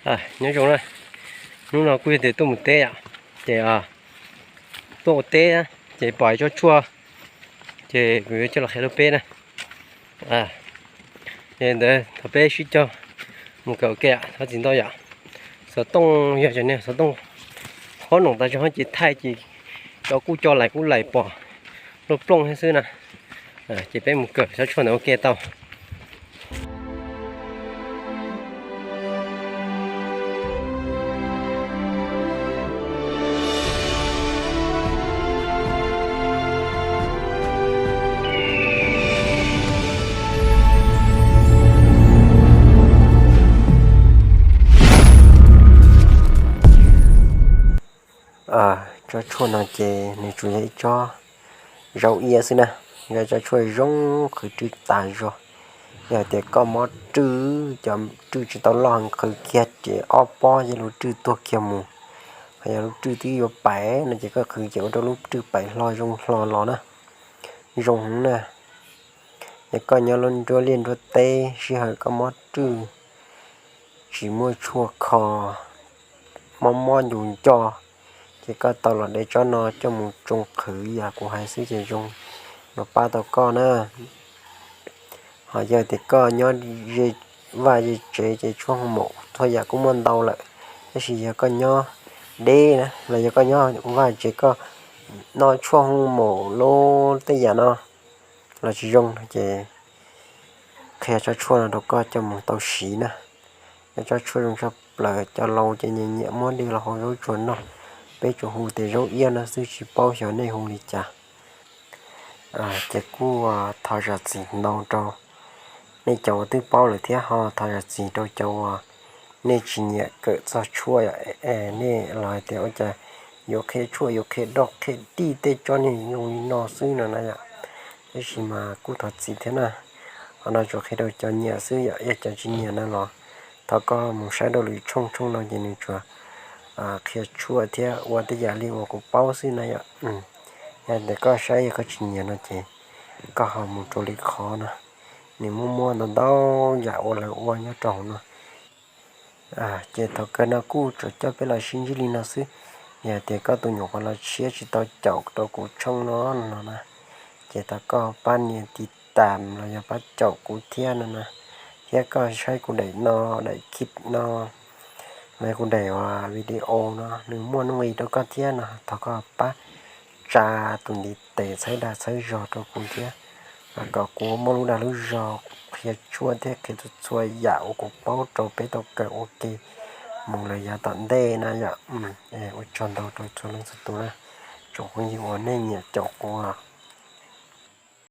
Nyob zoo na, hnub no kuj yog tias tuaj mus teb yom, ces tuaj ua teb na, ces pom tsob tshuaj, ces kuv yuav coj los qhia rau peb na. Ces ntawd thov peb sib cog mus kawm ua ke, thov txim ntau yom. Xov tooj yog cov niag xov tooj qhob noom tas zog ces thaij ces cov kuj co lais kuj lais pom luaj plooj thiab xwb na. Ces peb mus kawm tsob tshuaj ntawd ua ke tau. Tsob tshuaj no ces nws tsuas yog ib tsob zaub iab xwb na, yog tsob tshuaj zoo qhwv rwj tas zog. Yog tias koj mob rwj, cov rwj tsis tau loj heev qhwv kiag ces ob pob ces lub rwj tuag kiag mus. Ho yog lub rwj twb yuav pais no ces koj qhwv ces ua rau lub rwj pais hlo zoo hlo los na, zoo heev na. Yog koj nyob lub nruab liaj nruab teb sij hawm koj mob rwj, tsis muaj tshuaj kho, mob mob ncus nco, ces koj tau los de tsob no coj mus tsoo qhwv yam kuv hais xwb ces zoo, los pab tau koj na. Ho yog tias koj nyob ze vaj ze tsev ces tshuaj hoo maum txhua yam kuj muaj ntau lawm, tab sis yog koj nyob deb na los yog koj nyob vaj tsev koj noj tshuaj hoo maum lub tej yam no los tsis zoo no ces qhia tsob tshuaj no rau koj coj mus tau siv na. Yog tsob tshuaj zoo tshaj plaws, cov laus ces nyiam nyiam muab de los hau zaub tsuag noj, peb tsuas hu tias zaub iab no xwb tsis paub xyov nej hu li cas. Ces kuj thov zam txim ntau rau nej cov uas twb paub lawm thiab ho thov zam txim rau cov uas nej tsis nyiam kawm txog tshuaj, nej los hais tias ua cas yuav qhia tshuaj yuav qhia doj qhia dij tej tsob niag zoo li no xwb no na yom. Tab sis mas kuj thov txim thiab na, qhov no tsuas qhia rau cov nyiam xwb yom, yog cov tsis nyiam no los thov koj mus saib rau lwm tshooj, tshooj no ces nws tsuas qhia tshuaj thiab ua tej yam li uas kuv paub xwb na yom. Yog tias koj saib yog koj tsis nyiam no ces koj ho mus rau li qhov no, nws muaj muaj ntau ntau yam uas lawv ua nyob rau hauv no. Ces thaum kawg no kuj tsuas coj peb los sib ntsib li no xwb. Yog tias koj tus nyuam qhuav los tshiab tsis tau caum rau kuv tshooj no no na, ces thov koj pab nias tiv tam los yog pab caum kuv thiab no na, thiab koj saib kuv daim no, daim clip no, los yog kuv daim video no nws muaj nuj nqis rau koj thiab no thov koj pab tsa tus ntiv tes txhawb dag txhawb zog rau kuv thiab, kom kuv muaj lub dag lub zog qhia tshuaj thiab qhia txhua txhua yam uas kuv paub rau peb tau kawm ua ke mus lawm yav tom ntej na yom. Ua tsaug ntau rau txhua leej txhua tus na, tsoom phooj ywg uas nej nyiam caum kuv